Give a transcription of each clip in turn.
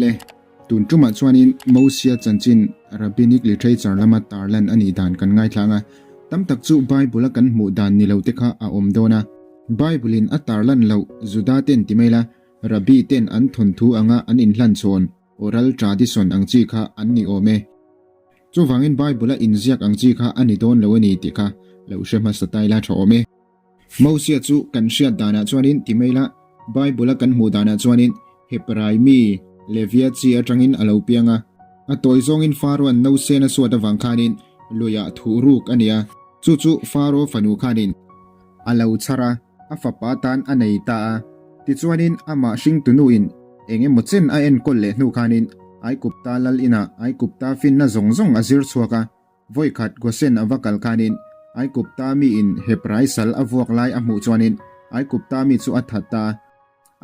Awle, tun tumah chuanin Mosia chanchin Rabbinic literature lama tarlan a nih dan kan ngaithlang a, tam tak chu Bible-a kan hmuh dan ni lo te kha a awm dawn a. Bible-in a tarlan loh Juda ten ti mai la, Rabbi ten an thawnthu anga an inhlan chhawn oral tradition ang chi kha an ni awm e. Chuvangin Bible-a inziak ang chi kha a ni dawn lo a ni tih kha lo hre hmasa ta ila tha awm e. Mosia chu kan hriat danah chuanin ti mai la, Bible-a kan hmuh danah chuanin Hebrai mi Levia chi atangin a lo piang a. A tawi zawngin Faro-a'n nausen a suat avang khanin luiah thuh ruk a ni a, chu chu Faro fanu khanin a lo chhar a, a fapa tan a nei ta a. Tichuanin amah hringtunuin eng emaw chen a enkawl leh hnu khanin Aikupta lal inah Aikupta finna zawng zawng a zir chhuak a. Vawikhat Gosen a va kal khanin Aikupta miin Hebrai sal a vuak lai a hmuh chuanin Aikupta mi chu a that ta a.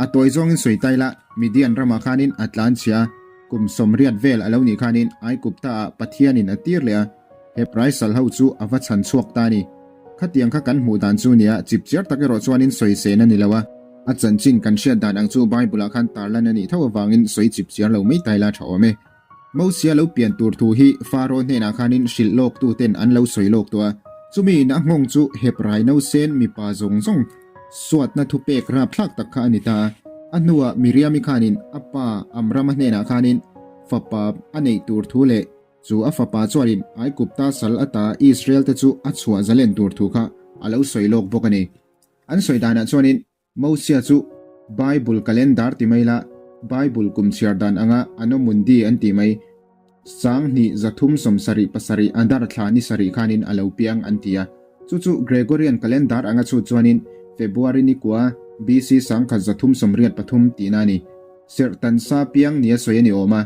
A tawi zawngin sawi tai la, Midian ramah khanin a tlan chhia a, kum 80 vel a lo nih khanin Aikupta ah Pathianin a tir leh a, Hebrai sal ho chu a va chhan chhuak ta a ni. Khatiang kha kan hmuh dan chu nia, chipchiar tak erawh chuanin sawisên a ni lo a. A chanchin kan hriat dan ang chu Bible-ah khan tarlan a nih tho avangin sawi chipchiar lo mai tai la tha awm e. Mosia lo pian tur thu hi Faro hnenah khanin hrilh lawk tuten an lo sawi lawk tawh a, chumi in a nghawng chu Hebrai nausen mipa zawng zawng suatna thupek rapthlak tak kha a ni ta a. A hnuah Miriami khanin a pa Amrama hnenah khanin fapa a neih tur thu leh chu a fapa chuanin Aigupta sal ata Israel te chu a chhuah zalen tur thu kha a lo sawi lawk bawk a ni. An sawi danah chuanin Mosia chu Bible calendar ti mai la, Bible kum chhiar dan anga Anno Mundi an tih mai, 2377 Adar thla ni sarih khanin a lo piang an ti a. Chu chu Gregorian calendar anga chhut chuanin February ni kua BC 1383 tihna a ni. Serhtan sa piang nia sawi a ni awm a,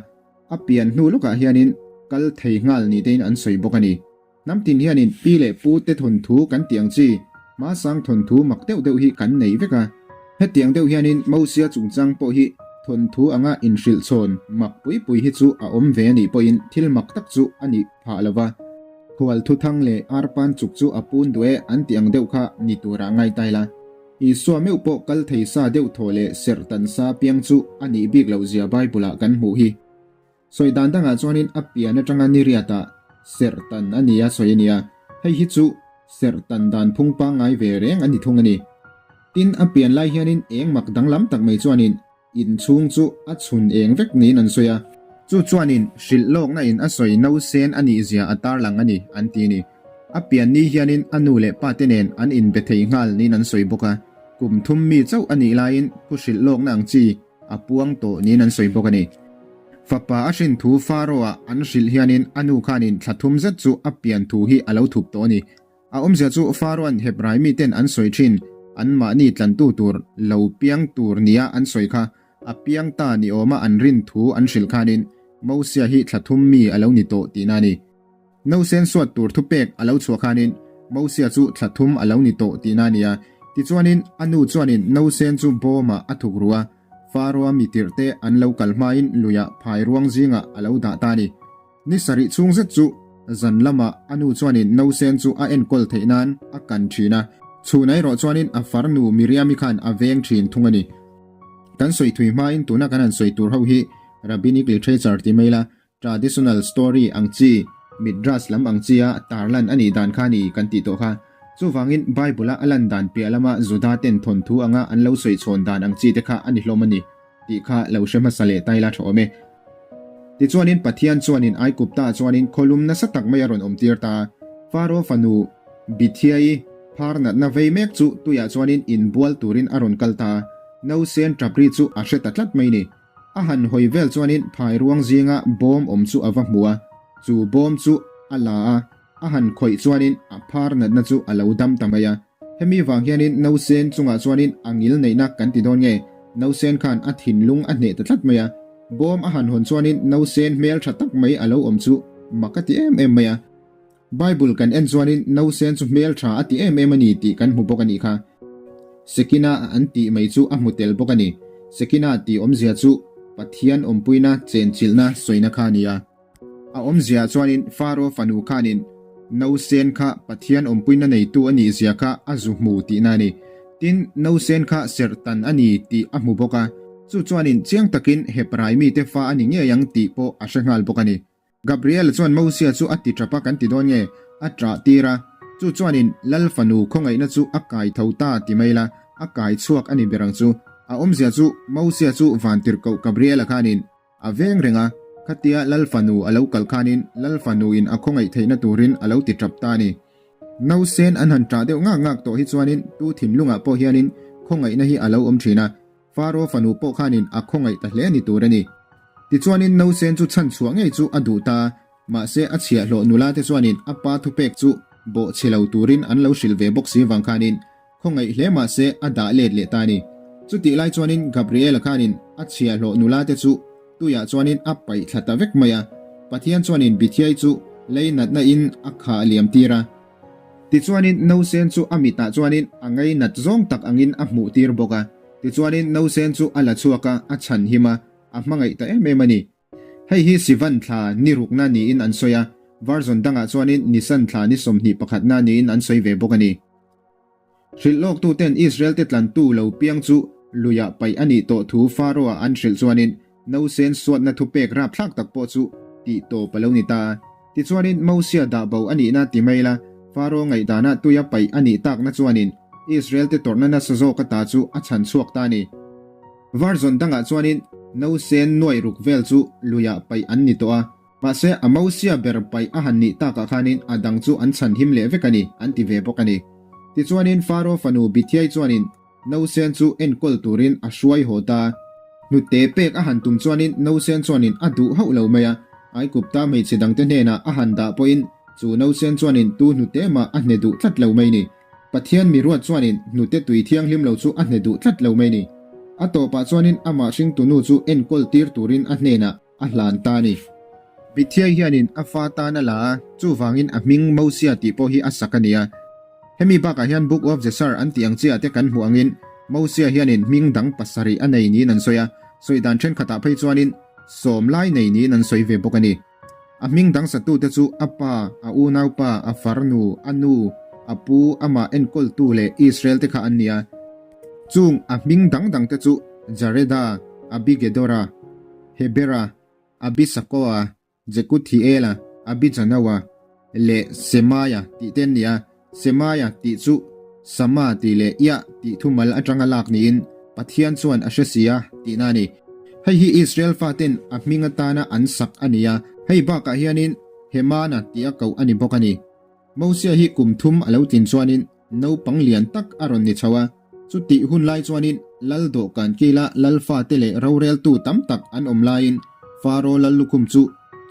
a pian hnu lawkah hianin kal thei nghal ni tein an sawi bawk a ni. Hnam tin hianin pi leh pu te thawnthu kan tih ang chi, hmasang thawnthu mak deuh deuh hi kan nei vek a. Hetiang deuh hianin Mosia chungchang pawh hi thawnthu anga inhrilh chhawn mak pui pui hi chu a awm ve a nih pawhin thil mak tak chu a nih phah lo va. Khual thuthang leh arpan chuk chu a pun duh e an tih ang deuh kha ni turah ngai ta ila. Isua meuh pawh kal thei sa deuh thaw leh serh tan sa piang chu a nih bik loh zia Bible-ah kan hmuh hi. Sawi dan dangah chuanin a pian atanga ni riatah serh tan a ni a sawi a ni a, hei hi chu serh tan dan phung pangngai ve reng a ni thung a ni. Tin, a pian lai hianin eng mak danglam tak mai chuanin inchhung chu a chhun eng vek niin an sawi a, chu chuanin hrilh lawkna in a sawi no sen a nih zia a tarlang a ni an ti a ni. A pian ni hianin a nu leh pa te nen an inbe thei nghal niin an sawi bawk a, kum thum mi chauh a nih laiin thu hrilh lawkna ang chi a puang tawh niin an sawi bawk a ni. Fapa a hrin thu Pharaoh-ah an hrilh hianin a nu khanin thla thum zet chu a pian thu hi a lo thup tawh a ni. A awmzia chu Pharaoh-a'n Hebrai miten an sawi thin, anmahni tlantu tur lo piang tur nia an sawi kha a piang ta ni awma an rin thu an hrilh khanin Mosia hi thla thum mi a lo ni tawh tihna a ni. Nausen suat tur thupek a lo chhuah khanin Mosia chu thla thum a lo ni tawh tihna a ni a. Tichuanin a nu chuanin nausen chu bawmah a thuk ru a, Pharaoh-a mi tirhte an lo kal hmain luiah phai ruang zingah a lo dah ta a ni. Ni sarih chhung zet chu zan lamah a nu chuanin nausen chu a enkawl theih nan a kan thin a, chhun erawh chuanin a farnu Miriam-i khan a veng thin thung a ni. Kan sawi thui hmain tuna kan han sawi tur ho hi Rabbinic literature ti mai la, Traditional story ang chi, Midrash lam ang chia tarlan a nih dan kha ni kan tih tawh kha. Chuvangin Bible-a a lan dan piah lama Juda ten thawnthu anga an lo sawi chhawn dan ang chi te kha a ni hlawm a ni tih kha lo hre hmasa leh ta ila tha awm e. Tichuanin Pathian chuanin Aigupta chuanin khawlum nasa tak mai a rawn awm tir ta. Faro fanu Bithiai phar natna vei mek chu tuiah chuanin inbual turin a rawn kal ta. Nausen ṭapri chu a hre ta tlat mai ni. A han hawi vel chuanin phai ruang zinga bawm awm chu a va hmu a, chu bawm chu a la a, a han khawih chuanin a phar natna chu a lo dam ta mai a. Hemi vang hianin nausen chungah chuanin a ngil neihna kan ti dawn nge, nausen khan a thinlung a hneh ta tlat mai a. Bawm a han hawn chuanin nausen hmel tha tak mai a lo awm chu mak a ti em em mai a. Bible kan en chuanin nausen chu hmel tha a ti em em a ni tih kan hmu bawk a nih kha. Sekina an tih mai chu a hmu tel bawk a ni. Sekina tih awmzia chu Pathian awmpuina chenchilhna sawina kha a ni a. A awmzia chuanin Faro fanu khanin nausen kha Pathian awmpuina neitu a nih zia kha a zu hmu tihna a ni. Tin, nausen kha serhtan a ni tih a hmu bawk a. Chu chuanin chiang takin Hebrai mite fa a ni ngei ang tih pawh a hre nghal bawk a ni. Gabriel chuan Mosia chu a ti tap a kan ti dawn nge? A ṭah tir a. Chu chuanin Lal fanu khawngaihna chu a kai tho ta ti mai la, a kai chhuak a ni ber ang chu. A awmzia chu Mosia chu vantirhkoh Gabriel-a khanin a veng reng a, khatia Lal fanu a lo kal khanin Lal fanuin a khawngaih theihna turin a lo ti tap ta a ni. Nausen an han ṭah deuh ngak ngak tawh hi chuanin tu thinlungah pawh hianin khawngaihna hi a lo awm ṭhin a, Faro fanu pawh khanin a khawngaih ta hle ni tur a ni. Tichuanin nausen chu chhan chhuah ngei chu a duh ta, mahse a chhiahhlawh nula te chuanin a pa thupek chu bawhchhe lo turin an lo hrilh ve bawk si vang khanin khawngaih hle mahse a dah let leh ta a ni. Chutih lai chuanin Gabriela khanin a chhiahhlawh nula te chu tuiah chuanin a paih thla ta vek mai a, Pathian chuanin Bithiai chu lei natna in a khah liam tir a. Tichuanin nausen chu a mitah chuanin a ngainat zawng tak angin a hmuh tir bawk a. Tichuanin nausen chu a la chhuak a, a chhan him a, a hmangaih ta em em a ni. Hei hi Sivan thla ni rukna niin an sawi a, version dangah chuanin Nisan thla ni 21 pakhatna niin an sawi ve bawk a ni. Hrilh lawktuten Israel-te tlantu lo piang chu luiah paih a nih tawh thu Pharaoh-ah an hrilh chuanin nausen suatna thupek rapthlak tak pawh chu tih tawp a lo ni ta. Tichuanin Mosia dah bo a nihna ti mai la, Pharaoh ngaihdana tuia paih a nih takna chuanin Israel-te tawrhna nasa zawk ata chu a chhan chhuak ta a ni. Version dangah chuanin nausen nuaih ruk vel chu luiah paih an ni tawh a. Mahse, a Mosia ber paih a han nih takah khanin a dang chu an chhan him leh vek a ni, an ti ve bawk a ni. Tichuanin Faro fanu Bithiai chuanin nausen chu enkawl turin a hruai haw ta. Hnute pek a han tum chuanin nausen chuanin a duh hauh lo mai a, Aikupta hmeichhe dangte hnenah a han dah pawhin chu nausen chuanin tu hnute mah a hne duh tlat lo mai ni. Pathian miruat chuanin hnute tui thianghlim lo chu a hne duh tlat lo mai ni. A tawpah chuanin amah hringtunu chu enkawl tir turin a hnenah a hlan ta a ni. Bithiai hianin a fa tan a la a, chuvangin a hming Mosia tih pawh hi a sak a ni a. Hemi bakah hian Book of Jesar an tih ang chiah te kan hmuh angin Mosia hianin hming dang pasarih a nei niin an sawi a, sawi dan thenkhatah phei chuanin sawm lai nei niin an sawi ve bawk a ni. A hming dang satute chu a pa, a unaupa, a farnu, a nu, a pu, amah enkawltu leh Israel te kha an ni a. Chung a hming dang dangte chu Jareda, Abigedora, Hebera, Abisakoa, Jekuthiela, Abijanawa leh Semaia tih te an ni a. Semaia tih chu Sama tih leh Iah tih thumal atanga lak niin Pathian chuan a hre si a tihna a ni. Hei hi Israel faten a hming atana an sak a ni a, hei bakah hianin Hemana tih a koh a ni bawk a ni. Mosia hi kum thum a lo tlin chuanin Naupang lian tak a rawn ni chho a, chutih hun lai chuanin Lal dawhkan kila Lal fate leh roreltu tam tak an awm laiin Faro Lal lukhum chu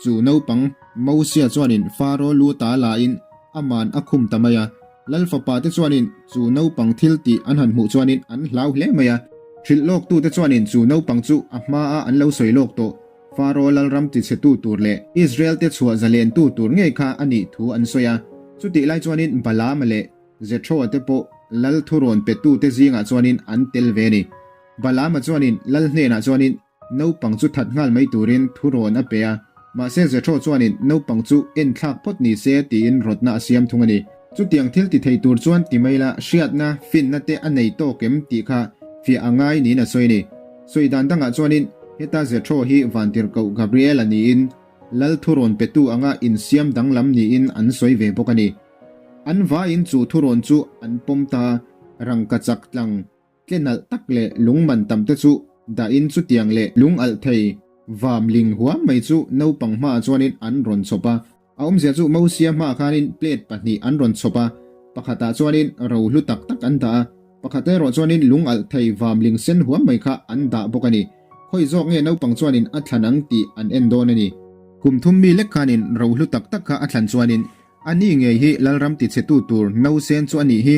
chu naupang Mosia chuanin Faro lu ta lain aman a khum ta mai a. Lal fapa te chuanin chu naupang thil tih an han hmuh chuanin an hlau hle mai a. Hrilh lawktute chuanin chu naupang chu a hmaa an lo sawi lawk tawh Faro lalram tichhetu tur leh Israel-te chhuah zalentu tur ngei kha a nih thu an sawi a. Chutih lai chuanin Balaama leh Zethroa te pawh lal thurawn petute zingah chuanin an tel ve a ni. Balaama chuanin lal hnenah chuanin naupang chu that nghal mai turin thurawn a pe a, mahse Zethroa chuanin naupang chu enthlak phawt ni se tiin rawtna a siam thung a ni. Chutiang thil ti thei tur chuan ti mai la, hriatna, finna te a nei tawk em tih kha fiah a ngai niin a sawi a ni. Sawi dan dangah chuanin heta Zethro hi Vantirhkoh Gabriela niin Lal thurawn petu anga insiam danglam niin an sawi ve bawk a ni. An vaiin chu thurawn chu an pawm ta, rangkachak tlang Tle nalh tak leh lung man tam te chu dahin chutiang leh lung alh thei vam ling huam mai chu naupang hmaah chuanin an rawn chhawp a. A awmzia chu Mosia hmaah khanin plate pahnih an rawn chhawp a, pakhatah chuanin rohlu tak tak an dah a, pakhat erawh chuanin lung alh thei vam ling sen huam mai kha an dah bawk a ni. Khawi zawk nge naupang chuanin a thlan ang tih an en dawn a ni. Kum thum mi lek khanin rohlu tak tak kha a thlan chuanin a ni ngei hi Lalram tichhetu tur nausen chu a nih hi.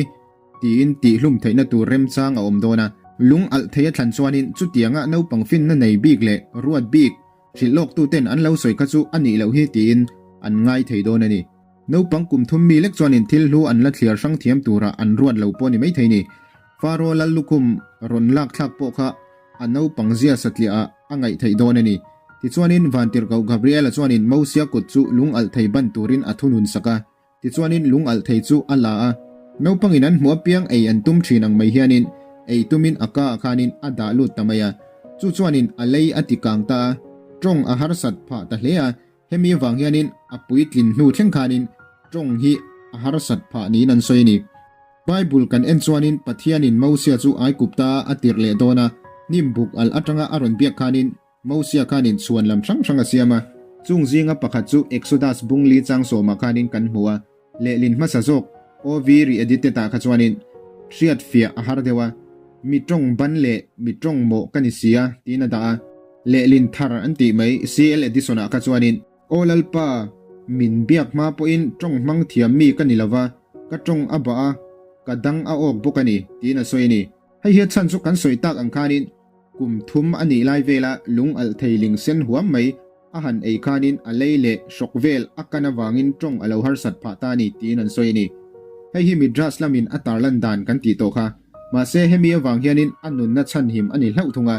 Tiin tihhlum theihna tur remchang a awm dawn a, lung alh thei a thlan chuanin chutianga naupang finna nei bik leh ruat bik hrilh lawktuten an lo sawi kha chu a nih loh hi tiin an ngai thei dawn a ni. Naupang kum thum mi lek chuanin thil hlu an la thliar hrang thiam tura an ruat lo pawh ni maithei ni. Faro lal lukhum rawn lak thlak pawh kha a naupang zia satliah ah a ngaih theih dawn a ni. Tichuanin Vantirhkoh Gabriela chuanin Mosia kut chu lung alh thei ban turin a thunun sak a. Tichuanin lung alh thei chu a la a, naupangin an hmuh apiang ei an tum thin ang mai hianin ei tumin a ka ah khanin a dah lut ta mai a. Chu chuanin a lei a ti kang ta a, tawng a harsat phah ta hle a. Hemi avang hianin a puitlin hnu thleng khanin tawng hi a harsat phah niin an sawi a ni. Bible kan en chuanin Pathianin Mosia chu Aigupta a tirh leh dawn a, hnim buk alh atanga a rawn biak khanin Mosia khanin chhuan lam hrang hrang a siam a. Chung zinga pakhat chu Exodus bung li chang sawmah khanin kan hmu a, lehlin hmasa zawk OV re-edited ah kha chuanin hriat fiah a har deuh a, mi tawng ban leh mi tawng mawh ka ni si a tiin a dah a, lehlin thar an tih mai CL edition ah kha chuanin Aw Lalpa, min biak hma pawhin tawng hmang thiam mi ka ni lova, ka tawng a bah a, ka dang a awk bawk a ni tiin a sawi a ni. Hei hi a chhan chu kan sawi tak ang khanin kum thum a nih lai vela lung alh thei ling sen huam mai a han ei khanin a lei leh hrawk vel a kan avangin tawng a lo harsat phah ta a ni tiin an sawi a ni. Hei hi Midrash lamin a tarlan dan kan tih tawh kha. Mahse hemi avang hianin a nunna chhanhim a ni hlauh thung a.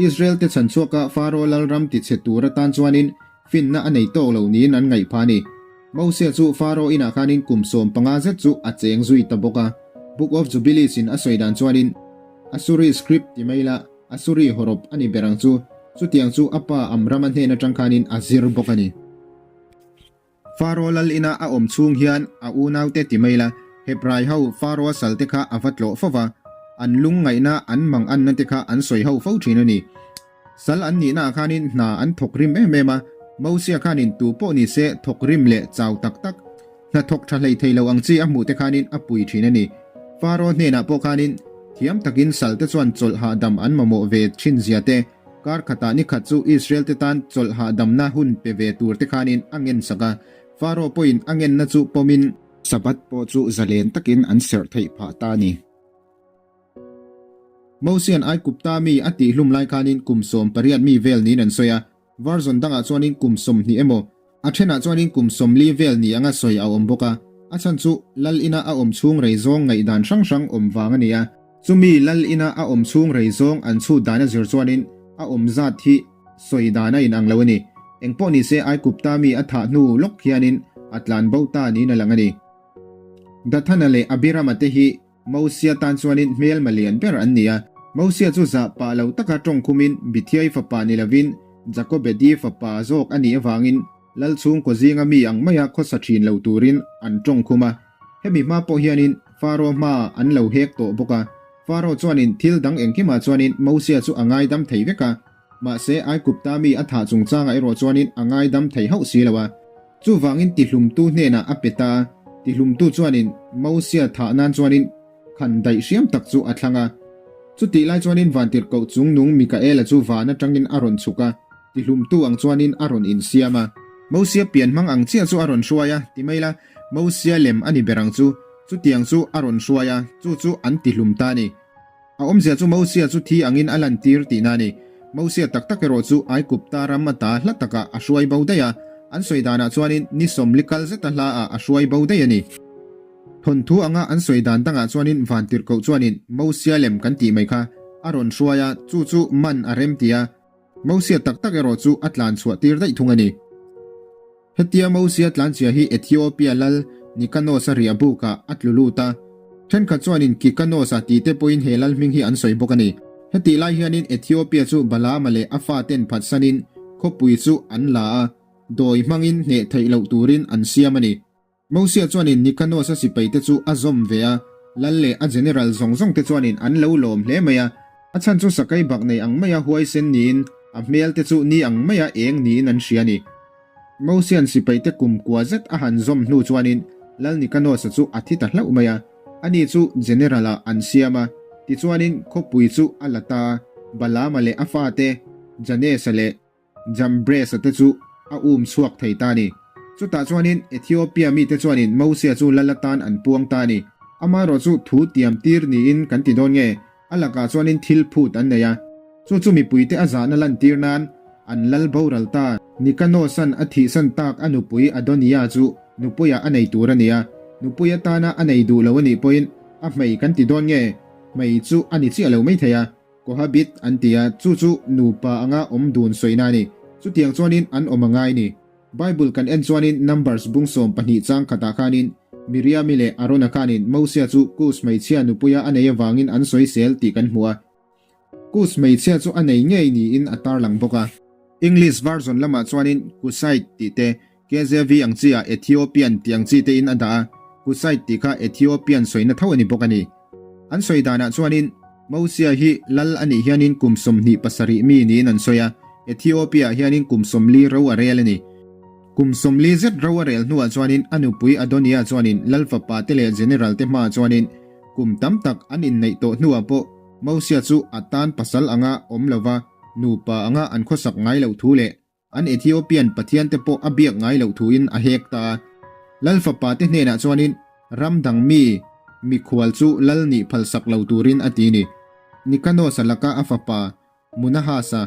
Israel te chhanchhuaka Faro lalram tichhe tur atan chuanin finna a nei tawk lo niin an ngaih phah a ni. Mosia chu Faro inah khanin kum 15 zet chu a cheng zui ta bawk a. Book of Jubilees in a sawi dan chuanin Asuri script ti mai la, Asuri hawrawp a ni ber ang chu. Chutiang chu a pa Amrama hnen atang khanin a zir bawk a ni. Faro lal ina a awm chhung hian a unaute ti mai la, Hebrai ho Faro-a salte kha a va tlawh fo va, an lungngaihna an mang anna te kha an sawi ho fo thin a ni. Sal an nihna ah khanin hna an thawk rim em em a, Mosia khanin tu pawh ni se thawk rim leh chau tak tak, hna thawk tha hlei thei lo ang chi a hmuh te khanin a pui thin a ni. Faro hnenah pawh khanin thiam takin sal te chuan chawlh hahdam an mamawh ve thin zia te, kar khatah ni khat chu Israel te tan chawlh hahdamna hun pe ve tur te khanin a ngen sak a, Faro pawhin a ngenna chu pawmin, Sabbath pawh chu zalen takin an serh theih phah ta a ni. Mosian Aigupta mi a tihhlum lai khanin kum 18 mi vel niin an sawi a, version dangah chuanin kum 20 emaw, a thenah chuanin kum 40 vel ni anga sawi a awm bawk a, a chhan chu Lal ina a awm chhung rei zawng ngaihdan hrang hrang awm vang a ni a. Chumi Lal ina a awm chhung rei zawng an chhut dan a zir chuanin a awm zat hi sawi dan a inang lo a ni. Engpawh nise Aigupta mi a thah hnu lawk hianin a tlan bo ta niin a lang a ni. Dathana leh Abirama te hi Mosia tan chuanin hmelma lian ber an ni a. Mosia chu zah pah lo taka tawng khumin Bithiai fapa ni lovin Jakobedi fapa zawk a nih avangin lal chhungkaw zinga mi ang maia khawsa thin lo turin an tawng khum a. Hemi hma pawh hianin Faro hma an lo hek tawh bawk a. Faro chuanin thil dang engkimah chuanin Mosia chu a ngaidam thei vek a. Mahse Aigupta mi a thah chungchangah erawh chuanin a ngaidam thei hauh si lo a. Chuvangin tihlumtu hnenah a pe ta a, tihlumtu chuanin Mosia thah nan chuanin khan daih hriam tak chu a thlang a. Chutih lai chuanin vantirhkoh chungnung Mikaela chu van atangin a rawn chhuk a, tihlumtu ang chuanin a rawn insiam a. Mosia pian hmang ang chiah chu a rawn hruai a, ti mai la, Mosia lem a ni ber ang chu, chutiang chu a rawn hruai a, chu chu an tihlum ta a ni. A awmzia chu Mosia chu thi angin a lantir tihna a ni. Mosia tak tak erawh chu Aigupta ram ata hla takah a hruai bo daih a, an sawi danah chuanin ni 40 kal zeta hlaah a hruai bo daih a ni. Thawnthu anga an sawi dan dangah chuanin vantirhkoh chuanin Mosia lem kan tih mai kha a rawn hruai a, chu chu man a rem ti a, Mosia tak tak erawh chu a tlan chhuah tir daih thung a ni. Hetia Mosia tlanchhia hi Ethiopia lal Nikanos-a riah bukah a tlu lut a, thenkhat chuanin Kikanos-a tih te pawhin he lal hming hi an sawi bawk a ni. Hetih lai hianin Ethiopia chu Balaama leh a faten phatsanin khawpui chu an la a, dawi hmangin hneh theih loh turin an siam a ni. Mosia chuanin Nikanos-a sipaite chu a zawm ve a, lal leh a general zawng zawng te chuanin an lo lawm hle mai a. A chhan chu sakei bak nei ang maia huaisen niin a hmel te chu ni ang maia eng niin an hria a ni. Mosia'n sipaite kum kua zet a han zawm hnu chuanin lal Nikanos-a chu a thi ta hlauh mai a, ani chu general-ah an siam a. Tichuanin khawpui chu a la ta a, Balaama leh a fate Janesa leh Jambres-a te chu a um chhuak thei ta a ni. Chutah chuanin Ethiopia mite chuanin Mosia chu lal atan an puang ta a ni. Amaherawh chu thu tiam tir niin kan ti dawn nge, a lakah chuanin thil phut an nei a. Chu chu mipuite a zahna lantir nan an lal boral ta. Nikanosan a thihsan tak a nupui Adonia chu nupuiah a nei tur a ni a. Nupui atana a nei duh lo a nih pawhin a hmei kan ti dawn nge, hmei chu a ni chiah lo maithei a. Kohabit an ti a, chu chu nupa anga awm dun sawina a ni. Chutiang chuanin an awm a ngai ni. Bible kan en chuanin Numbers bung 12 chang khatah khanin Miriami leh Arona khanin Mosia chu Kus hmeichhia nupuia a nei avangin an sawisel tih kan hmu a. Kus hmeichhia chu a nei ngei niin a tarlang bawk a. English version lamah chuanin Cushite tih te, KJV ang chi ah Ethiopian tih ang chi te in a dah a, Cushite tih kha Ethiopian sawina tho a ni bawk a ni. An sawi danah chuanin Mosia hi lal a nih hianin kum 27 mi niin an sawi a, Ethiopia ah hianin kum 40 ro a rel a ni. Kum 40 zet ro a rel hnuah chuanin a nupui Adonia chuanin lal fapa te leh general te hmaah chuanin kum tam tak an inneih tawh hnuah pawh Mosia chu a tan pasal anga awm lova nupa anga an khawsak ngai loh thu leh An Ethiopian pathian te pawh a biak ngai loh thuin a hek ta a. Lal fapa te hnenah chuanin ram dang mi mikhual chu lal nih phalsak lo turin a ti ni. Nikanos-a laka a fapa Munahas-a,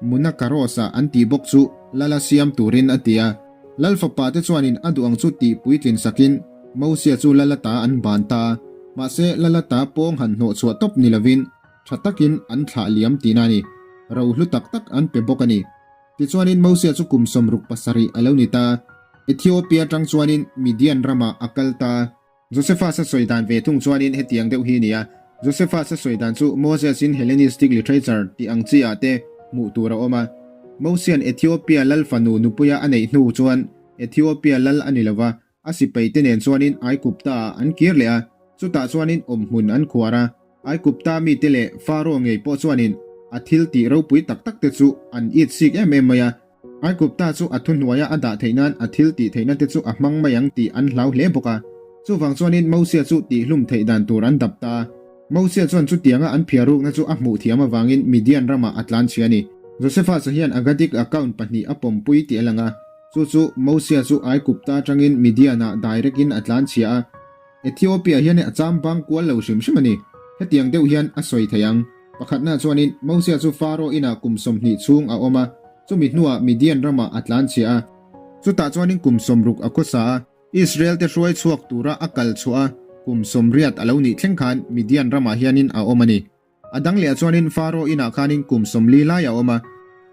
Munakaros-a an tih bawk chu lala siam turin a ti a. Lal fapa te chuanin a duh ang chu tih puitlin sakin Mosia chu lala ta an ban ta a. Mahse lala ta pawng han hnawh chhuah tawp ni lovin Tha takin an thlah liam tihna a ni. Ro hlu tak tak an pe bawk a ni. Tichuanin Mosia chu kum 67 a lo ni ta. Ethiopia atang chuanin Midian ramah a kal ta. Josephus-a sawi dan ve thung chuanin hetiang deuh hi a ni a. Josephus-a sawi dan chu Moses-in Hellenistic literature tih ang chi ah te hmuh tur a awm a. Mosia'n Ethiopia lal fanu nupuia a neih hnu chuan Ethiopia lal a ni lo va, A sipai te nen chuanin Aikupta ah an kir leh a, chutah chuanin awmhmun an khuar a. Aikupta mite leh Faro ngei pawh chuanin a thil tih ropui tak tak te chu an it sik em em mai a. Aikupta chu a thuhnuaia a dah theih nan a thil tih theihna te chu a hmang mai ang tih an hlau hle bawk a. Chuvang chuanin Mosia chu tihhlum theih dan tur an dap ta a. Mosia chuan chutianga an phiarukna chu a hmuh thiam avangin Midian ramah a tlanchhia a ni. Josephus-a hian Agadic account pahnih a pawmpui tih a lang a. Chu chu Mosia chu Aigupta atangin Midian-ah direct-in a tlanchhia a. Ethiopia hian a cham bang kual lo hrim hrim a ni. Hetiang deuh hian a sawi thei ang. Pakhatna chuanin Mosia chu Faro inah kum 20 chhung a awm a, chumi hnuah Midian ramah a tlanchhia a. Chutah chuanin kum 60 a khawsa a, Israel-te hruai chhuak tura a kal chhuah a, kum 80 a lo nih thleng khan Midian ramah hianin a awm a ni. A dang leh ah chuanin Faro inah khanin kum 40 lai a awm a,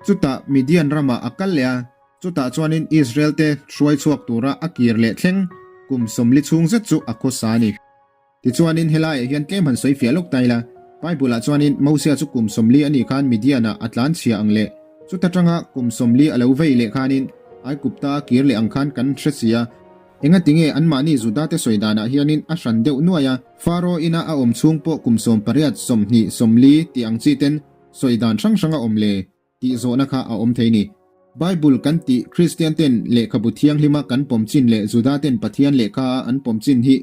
chutah Midian ramah a kal leh a, chutah chuanin Israel te hruai chhuak tura a kir leh thleng kum 40 chhung zet chu a khawsa a ni. Tichuanin helaiah hian tlem han sawi fiah lawk ta ila, Bible ah chuanin Mosia chu kum 40 a nih khan Midian ah a tlan chhia ang leh chuta tanga kum 40 a lo vei leh khanin Aigupta a kir leh ang khan kan hre si a, Engatinge anmahni Judate sawi danah hianin a hran deuh nuai a, Faro ina a awm chhung pawh kum 18, 20, 40 tih ang chi ten sawi dan hrang hrang a awm le tih zawhna kha a awm thei ni. Bible kan tih Kristian ten lehkhabu thianghlima kan pawm chin leh Juda ten Pathian lehkha a an pawm chin hi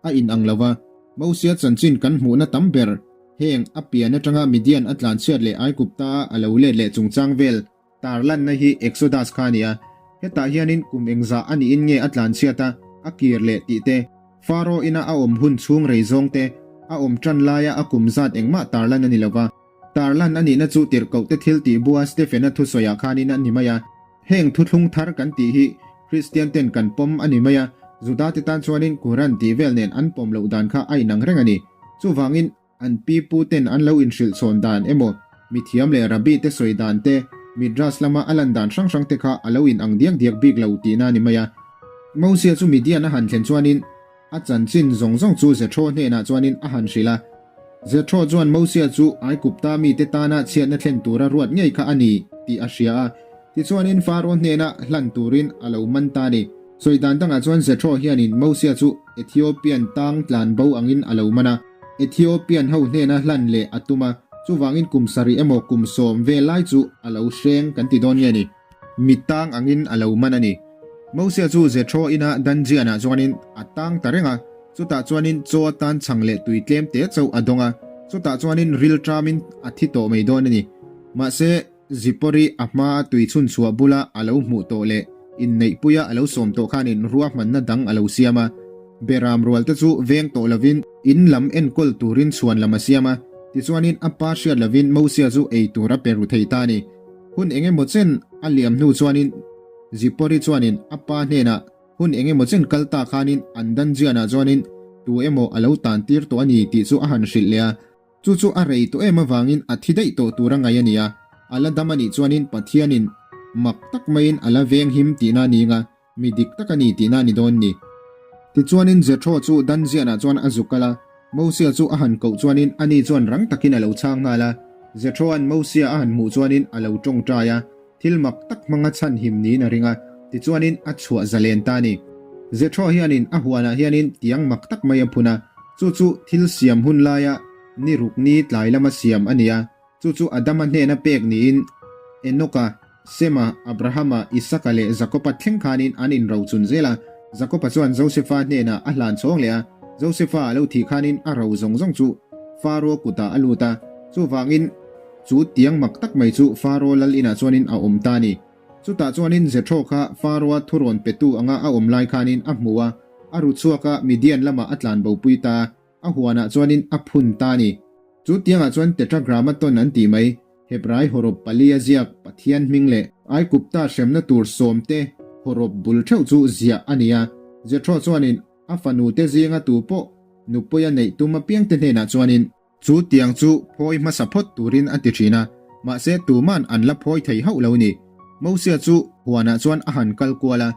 a inang lo va, Mosia chanchin kan hmuhna tam ber heng a pian atanga Midian a tlanchhiat leh Aigupta a lo let leh chungchang vel Tarlanna hi Exodus kha a ni a, hetah hianin kum engzah a niin nge a tlanchhiat a, a kir leh tih te, Faro ina a awm hun chhung rei zawng te, a awm tan laia a kum zat engmah tarlan a ni lo va. Tarlan a nihna chu tirhkohte thil tih bua Stephen-a thusawiah khanin a ni mai a. Heng thuthlung thar kan tih hi Kristian ten kan pawm a ni mai a, Judate tan chuanin Quran tih vel nen an pawm loh dan kha a inang reng a ni. Chuvangin, An pi pu ten an lo inhrilh chhawn dan emaw, mithiam leh rabbi te sawi dan te, midrash lama a lan dan hrang hrang te kha a lo in ang diak diak bik lo tihna a ni mai a. Mosia chu Midian a han thlen chuanin a chanchin zawng zawng chu Jethro hnenah chuanin a han hrilh a. Jethro chuan Mosia chu Aigupta mite tana chhiatna thlen tura ruat ngei kha a ni tih a hria a. Tichuanin Faro hnena hlan turin a lo man ta a ni. Sawi dan dangah chuan Jethro hianin Mosia chu Ethiopian tang tlan bo angin a lo man a. Ethiopian ho hnena hlan leh a tum a, chuvangin kum sarih emaw kum sawm vel lai chu a lo hreng kan ti dawn nge ni? Mi tang angin a lo man a ni. Mosia chu Jethro ina dungeon-ah chuanin a tang ta reng a, chutah chuanin chaw atan chhang leh tui tlem te chauh a dawng a, chutah chuanin ril ṭamin a thi tawh mai dawn a ni. Mahse, Zipawri a hmaa tui chhun chhuah bula a lo hmuh tawh leh inneihpuia a lo sawm tawh khanin ruahmanna dang a lo siam a. Beram rualte chu veng tawh lovin in lam enkawl turin chhuan lam a siam a, tichuanin a pa hriat lovin Mosia chu ei tur a pe ru thei ta a ni. Hun eng emaw chen a liam hnu chuanin Zipawri chuanin a pa hnenah hun eng emaw chen kal ta khanin an dungeon-ah chuanin tu emaw a lo tan tir tawh a ni tih chu a han hrilh leh a. Chu chu a rei tawh em avangin a thi daih tawh tur a ngaih a ni a, a la dam a nih chuanin Pathianin mak tak maiin a la veng him tihna a ni nga, mi dik tak a ni tihna a ni dawn ni. Tichuanin Jethro chu Dungeon-ah chuan a zuk kal a, Mosia chu a han koh chuanin ani chuan rang takin a lo chhang nghal a. Jethroa'n Mosia a han hmuh chuanin a lo tawngtai a, thil mak tak hmanga chhanhim niin a ring a, tichuanin a chhuah zalen ta a ni. Jethro hianin a huanah hianin tiang mak tak mai a phun a, chu chu thil siam hun laia ni ruk ni tlai lama siam a ni a, Chu chu Adama hnena pek niin Enoka, Sema, Abrahama, Isaka leh Jakoba thleng khanin an inrochun zel a. Jakoba chuan Josefa hnenah a hlan chhawng leh a, Josefa a lo thih khanin a ro zawng zawng chu Faro kutah a lut a. Chuvangin chu tiang mak tak mai chu Faro lal inah chuanin a awm ta a ni. Chutah chuanin Jethro kha Faro-a thurawn petu anga a awm lai khanin a hmu a, a ru chhuak a, Midian lamah a tlanbopui ta a. A huanah chuanin a phun ta a ni. Chu tiangah chuan Tetragrammaton an tih mai, Hebrai hawrawp pali a ziak Pathian hming leh Aikupta hremna tur sawmte hawrawp bul theuh chu ziah a ni a. Jethro chuanin a fanute zinga tu pawh nupui a neih tum apiangte hnenah chuanin chu tiang chu phawi hmasa phawt turin a ti thin a, mahse tuman an la phawi thei hauh lo ni. Mosia chu huanah chuan a han kal kual a.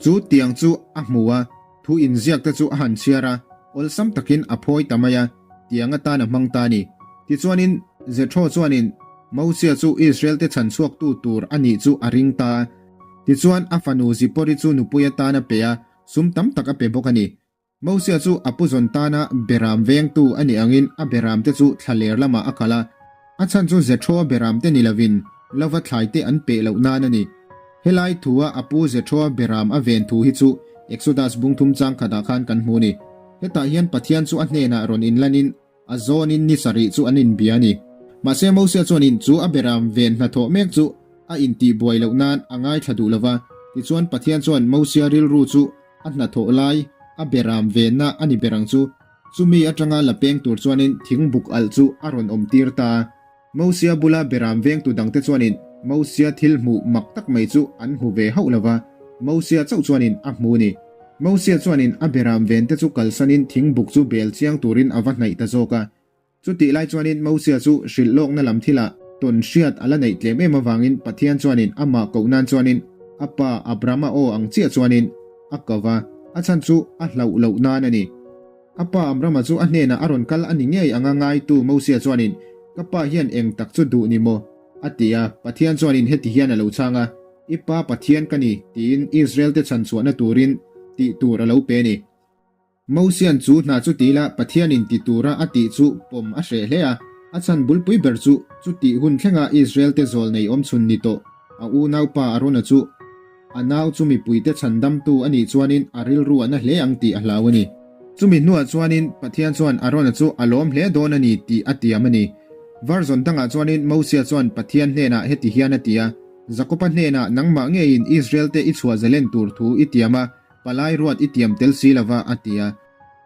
Chu tiang chu a hmu a, thu inziak te chu a han chhiar a, awlsam takin a phawi ta mai a, tiang atan a hmang ta a ni. Tichuanin Jethro chuanin Mosia chu Israel te chhan chhuaktu tur a nih chu a ring ta a. Tichuan a fanu Zipori chu nupui atan a pe a, sum tam tak a pe bawk a ni. Mosia chu a puzawn tana beram vengtu a nih angin a beramte chu thlaler lamah a kal a, a chhan chu Jethro-a beramte ni lovin lova thlaite an peh loh nan a ni. Helai thua a pu Jethro-a beram a ven thu hi chu Exodus bungthum chang khatah khan kan hmu a ni. Hetah hian Pathian chu a hnenah rawn inlanin A zawnin ni sarih chu an inbia a ni. Mahse Mosia chuanin chu a beram ven hnathawh mek chu a intihbuai loh nan a ngaithla duh lo va. Tichuan Pathian chuan Mosia rilru chu a hnathawh lai a beram venna a ni ber ang chu. Chumi atanga la peng tur chuanin thingbuk alh chu a rawn awm tir ta a. Mosia bula beram vengtu dangte chuanin Mosia thil hmuh mak tak mai chu an hmu ve hauh lo va, Mosia chauh chuanin a hmu a ni. Mosia chuanin a beram vente chu kalsanin thingbuk chu bel chiang turin a va hnaih ta zawk a. Chutih lai chuanin Mosia chu hrilh lawkna lam thilah tawn hriat a la neih tlem em avangin Pathian chuanin amah koh nan chuanin a pa Abrahama aw ang chiah chuanin a ko va, a chhan chu a hlauh loh nan a ni. A pa Amrama chu a hnenah a rawn kal a ni ngei anga ngaitu Mosia chuanin, Ka pa hian eng tak chu duh ni maw? a ti a. Pathian chuanin heti hian a lo chhang a, I pa Pathian ka ni, tiin Israel-te chhanchhuahna turin tih tur a lo pe a ni. Mosia'n chu hna chu ti la, Pathianin ti tura a tih chu pawm a hreh hle a. A chhan bulpui ber chu, chutih hun thlenga Israel-te zawl nei awmchhun ni tawh a unaupa Arona chu A nau chu mipuite chhandamtu a nih chuanin a rilru a na hle ang tih a hlau a ni. Chumi hnuah chuanin Pathian chuan Arona chu a lawm hle dawn a ni tih a tiam a ni. Version dangah chuanin Mosia chuan Pathian hnenah heti hian a ti a, Jakoba hnenah nangmah ngeiin Israel-te i chhuah zalen tur thu i tiam a, palai ruat i tiam tel si lova a ti a.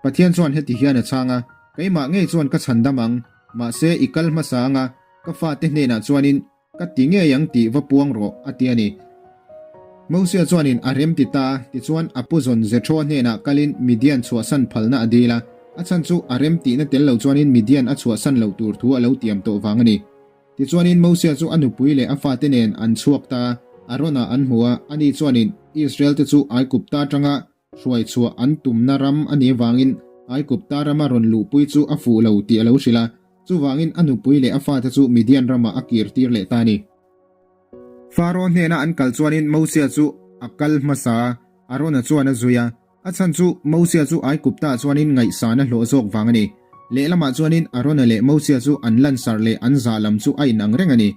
Pathian chuan heti hian a chhang a, Keimah ngei chuan ka chhandam ang, mahse i kal hmasa anga ka fate hnenah chuanin Ka ti ngei ang tih va puang rawh, a ti a ni. Mosia chuanin a rem ti ta a, tichuan a pu zawn Jethro hnenah kalin Midian chhuahsan phalna a dil a, a chhan chu a rem tihna tel lo chuanin Midian a chhuahsan loh tur thu a lo tiam tawh vang a ni. Tichuanin Mosia chu a nupui leh a fate nen an chhuak ta a, Arona an hmu a, ani chuanin Israel-te chu Aigupta atanga Hruai chhuah an tumna ram a nih avangin Aigupta rama rawn luhpui chu a fuh lo tih a lo hrilh a, chuvangin a nupui leh a fate chu Midian ramah a kir tir leh ta a ni. Faro hnena an kal chuanin Mosia chu a kal hmasa a, Arona chuan a zui a, a chhan chu Mosia chu Aiguptaah chuanin ngaihsan a hlawh zawk vang a ni. Lehlamah chuanin Arona leh Mosia chu an lansarh leh an zah lam chu a inang reng a ni.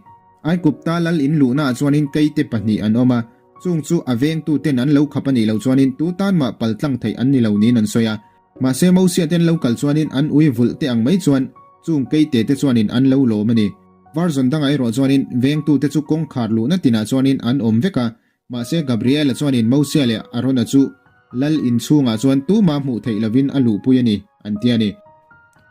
Aigupta lal in luhnaah chuanin keite pahnih an awm a, Chung chu a vengtuten an lo khap a nih loh chuanin tu tan mah pal tlang theih an ni lo niin an sawi a. Mahse Mosia ten lo kal chuanin an ui vulh te ang mai chuan chung keite te chuanin an lo lawm a ni. Version dangah erawh chuanin vengtute chu kawngkhar luhna tinah chuanin an awm vek a, mahse Gabriela chuanin Mosia leh Arona chu lal inchhungah chuan tuma hmuh theih lovin a luhpui a ni, an ti a ni.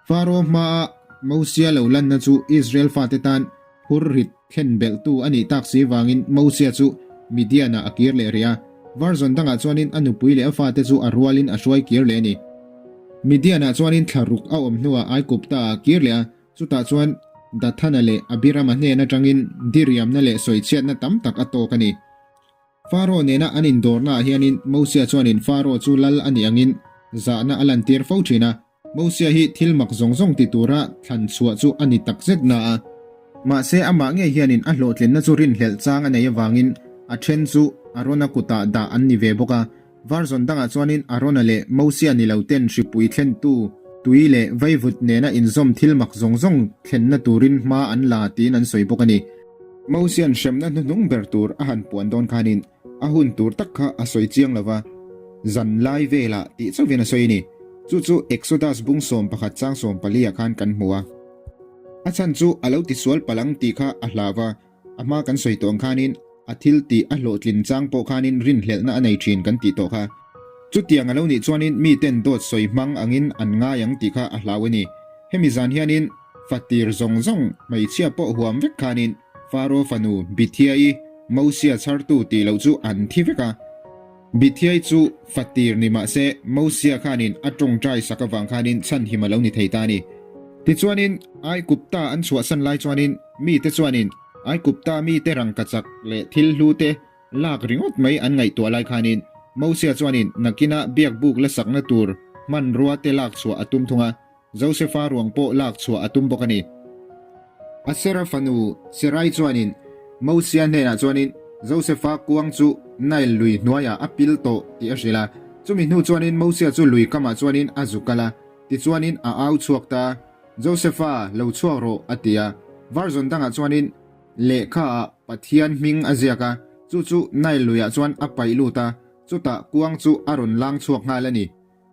Faro hmaa Mosia lo lanna chu Israel fate tan Phur rit thlen belhtu a nih tak si vangin Mosia chu Midian-ah a kir leh rih a, version dangah chuanin a nupui leh a fate chu a rualin a hruai kir leh a ni. Midian-ah chuanin thla ruk a awm hnuah Aigupta-ah a kir leh a, chutah chuan Dathana leh Abirama hnen atangin diriamna leh sawichhiatna tam tak a tawk a ni. Faro nena an indawrnaah hianin Mosia chuanin Faro chu lal a nih angin zahna a lantir fo thin a, Mosia hi thil mak zawng zawng ti tura thlan chhuah chu a ni takzet na a. Mahse amah ngei hianin a hlawhtlinna chu rinhlelh chang a nei avangin a then chu Arona kutah dah an ni ve bawk a. Version dangah chuanin Arona leh Mosia ni lo ten hripui thlentu tui leh vaivut nena inzawm thil mak zawng zawng thlenna turin hma an la tiin an sawi bawk a ni. Mosia'n hremna hnuhnung ber tur a han puan dawn khanin a hun tur tak kha a sawi chiang lo va, zan lai velah tih chauhin a sawi a ni. Chu chu Exodus bung 11 chang 14 ah khan kan hmu a. A chhan chu a lo tisual palh ang tih kha a hlau va. A hma kan sawi tawh ang khanin a thil tih a hlawhtlin chang pawh khanin rinhlelhna a nei thin kan tih tawh kha. Chutiang a lo nih chuanin miten dawt sawi hmang angin an ngai ang tih kha a hlau a ni. Hemi zan hianin fatir zawng zawng hmeichhia pawh huam vek khanin Faro fanu Bithiai Mosia chhartu tih loh chu an thi vek a. Bithiai chu fatir ni mah se Mosia khanin a tawngtai sak avang khanin chhanhim a lo ni thei ta a ni. Tichuanin Aikupta an chhuahsan lai chuanin mite chuanin Aikupta mite rangkachak leh thil hlu te lak ringawt mai an ngaihtuah lai khanin Mosia chuanin nakina biakbuk la sakna tur hmanrua te lak chhuah a tum thung a. Josefa ruang pawh lak chhuah a tum bawk a ni. Asera fanu Serai chuanin Mosia hnenah chuanin Josefa kuang chu Nile lui hnuaiah a pil tawh tih a hrilh a. Chumi hnu chuanin Mosia chu lui kamah chuanin a zu kal a, tichuanin a au chhuak ta a, Josefa, lo chhuak rawh, a ti a. Version dangah chuanin lehkhaah Pathian hming a ziak a, chu chu Nile luiah chuan a paih lut a, chutah kuang chu a rawn lang chhuak nghal a ni.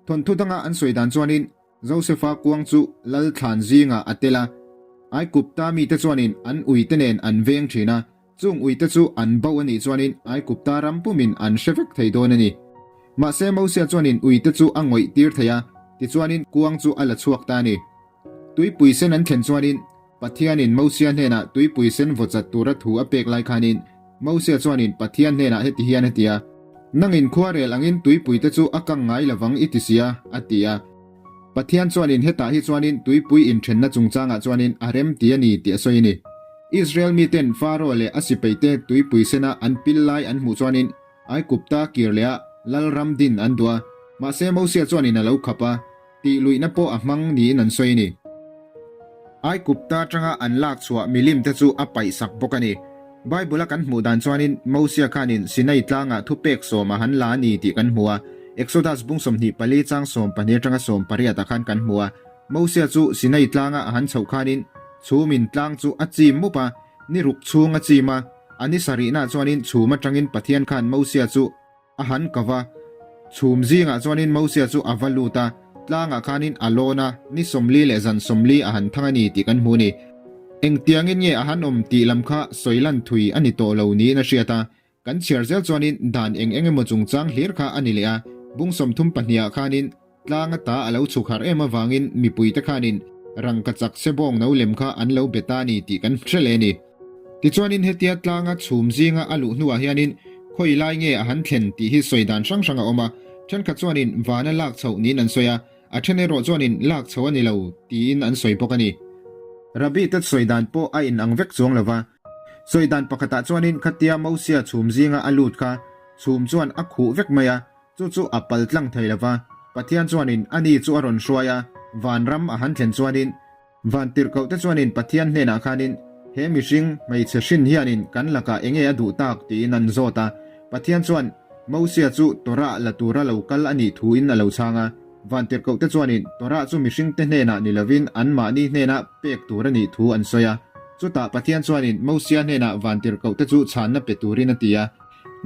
Thawnthu danga an sawi dan chuanin Josefa kuang chu lal thlan zingah a tel a, Aikupta mite chuanin an uite nen an veng thin a, chung uite chu an bo a nih chuanin Aikupta ram pumin an hre vek thei dawn a ni. Mahse Mosia chuanin uite chu a ngawih tir thei a, tichuanin kuang chu a la chhuak ta a ni. Tuipui sen an thlen chuanin Pathianin Mosia hnenah tuipui sen vaw chat tura thu a pek lai khanin Mosia chuanin Pathian hnenah heti hian a ti a, Nangin khuarel angin tuipuite chu a kang ngai lovang i ti sia, a ti a. Pathian chuanin hetah hi chuanin tuipui inthenna chungchangah chuanin a rem ti a ni tih a sawi a ni. Israel miten Faro leh a sipeite tuipui sena an pil lai an hmuh chuanin Aikupta kir leh a lalram din an duh a, mahse Mosia chuanin a lo khap a. Tih luihna pawh a hmang niin an sawi a ni. Aikupta atanga an lak chhuah milim te chu a paih sak bawk a ni. Bible a kan hmuh dan chuanin Mosia khanin Sinai tlangah thupek sawm a han la a ni tih kan hmu a. Exodus bung 24 chang 12 atanga 18 ah khan kan hmu a. Mosia chu Sinai tlanga a han chhoh khanin chhumin tlang chu a chim mup a, ni ruk chhung a chim a. A ni sarihnaah chuanin chhum atangin Pathian khan Mosia chu A han ka va. Chhum zingah chuanin Mosia chu a va lut a, tlangah khanin a lawn a, ni 40 leh zan 40 a han thang a ni tih kan hmu a ni. Engtiangin nge a han awm tih lam kha sawi lan thui a ni tawh lo niin a hriat a, kan chhiar zel chuanin dan eng eng emaw chungchang hlir kha a ni leh a, bung 32 ah khanin Tlang ata a lo chhuk harh em avangin mipuite khanin rangkachak sebawng no lem kha an lo be ta a ni tih kan hre leh a ni. Tichuanin hetia tlanga chhum zinga a luh hnuah hianin khawi lai nge a han thlen tih hi sawi dan hrang hrang a awm a, thenkhat chuanin vana lak chhoh niin an sawi a, a then erawh chuanin lak chhoh a ni lo tiin an sawi bawk a ni. Rabbi te sawi dan pawh a inang vek chuang lo va, sawi dan pakhatah chuanin khatia Mosia chhum zinga a lut kha chhum chuan a khuh vek mai a, Chu chu a pal tlang thei lo va, Pathian chuanin a ni chu a rawn hruai a, vanram a han thlen chuanin, vantirhkohte chuanin Pathian hnenah khanin, He mihring, hmeichhe hrin hianin kan lakah enge a duh tak? tiin an zawt a. Pathian chuan Mosia chu Torah la tura lo kal a nih thuin a lo chhang a. Vantirhkohte chuanin Torah chu mihringte hnenah ni lovin anmahni hnena pek tur a nih thu an sawi a. Chutah Pathian chuanin Mosia hnenah vantirhkohte chu chhanna pe turin a ti a.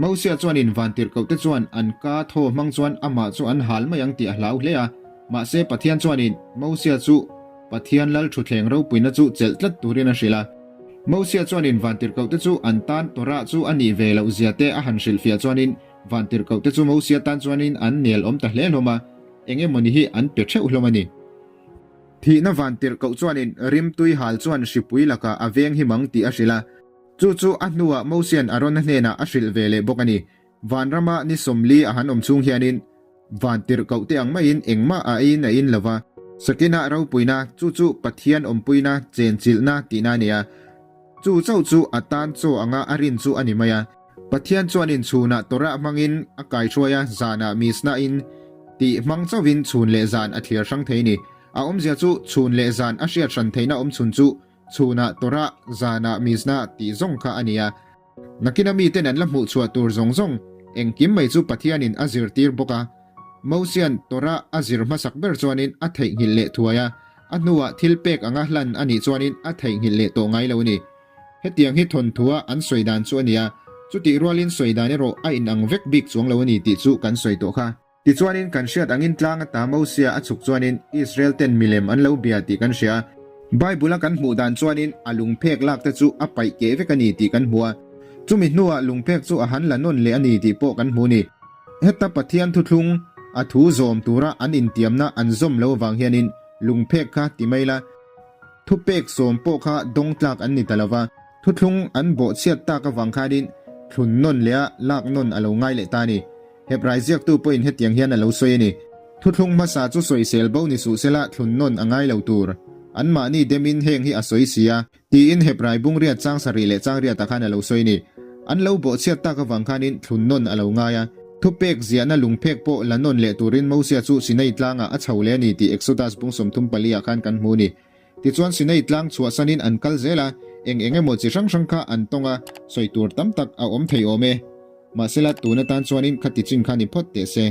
Mosia chuanin vantirhkohte chuan an ka thaw hmang chuan amah chu an hal mai ang tih a hlau hle a. Mahse Pathian chuanin Mosia chu Pathian lal thutthleng ropuina chu chelh tlat turin a hrilh a. Mosia chuanin vantirhkohte chu an tan Torah chu a nih ve loh zia te a han hrilhfiah chuanin vantirhkohte chu Mosia tan chuanin an nel awm ta hle hlawm a, eng emawni hi an pe theuh hlawm a ni. Thihna vantirhkoh chuanin rimtui hal chuan hripui lakah a veng him ang tih a hrilh a. Chu chu a hnuah Mosia'n Arona hnenah a hrilh ve leh bawk a ni. Vanrama ni 40 a han awm chhung hianin van tirhkoh te ang maiin engmah a eiin a in lo va. Sakina ropuina, chu chu Pathian awmpuina, chenchilhna tihna a ni a. Chu chauh chu a tan chaw anga a rin chu a ni mai a. Pathian chuanin chhunah Torah hmangin a kaihruai a, zanah Mishnah-in tih hmang chauhin chhun leh zan a thliar hrang thei a ni. A awmzia chu chhun leh zan a hriat hran theihna awmchhun chu. Chhunah Torah, zanah Mishnah tih zawng kha a ni a. Nakina miten an la hmuh chhuah tur zawng zawng engkim mai chu Pathianin a zirtir bawk a. Mosia'n Torah a zir hmasak ber chuanin a theihnghilh leh thuai a, a hnuah thil pek anga hlan a nih chuanin a theihnghilh leh tawh ngai lo a ni. Hetiang hi thawnthua an sawi dan chu a ni a, chutih rualin sawi dan erawh a inang vek bik chuang lo a ni tih chu kan sawi tawh kha. Tichuanin kan hriat angin tlang ata Mosia a chhuk chuanin Israel ten milem an lo bia tih kan hria. Bible a kan hmuh dan chuanin a lungphek lak te chu a paih keh vek a ni tih kan hmu a. Chumi hnuah lungphek chu a han la nawn leh a ni tih pawh kan hmu a ni. Heta Pathian thuthlung a thu zawm tura an intiamna an zawm lo avang hianin lungphek kha ti mai la, thupek sawm pawh kha dawng tlak an ni ta lo va. Thuthlung an bawhchhiat tak avang khanin thlun nawn leh a lak nawn a lo ngai leh ta a ni. Hebrai ziaktu pawhin hetiang hian a lo sawi a ni. Thuthlung hmasa chu sawisel bo ni suh sela thlun nawn a ngai lo tur. Anmahni demin heng hi a sawi si a, tiin Hebrai bungriat chang sarih leh chang riatah khan a lo sawi a ni. An lo bawhchhiat tak avang khanin thlun nawn a lo ngai a. Thupek ziahna lungphek pawh la nawn leh turin Mosia chu Sinai tlangah a chho leh a ni tih Exodus bung 34 ah khan kan hmu a ni. Tichuan Sinai tlang chhuahsanin an kal zel a, eng eng emaw chi hrang hrang kha an tawng a, sawi tur tam tak a awm thei awm e. Mahsela tun atan chuanin khati chin kha ni phawt teh se.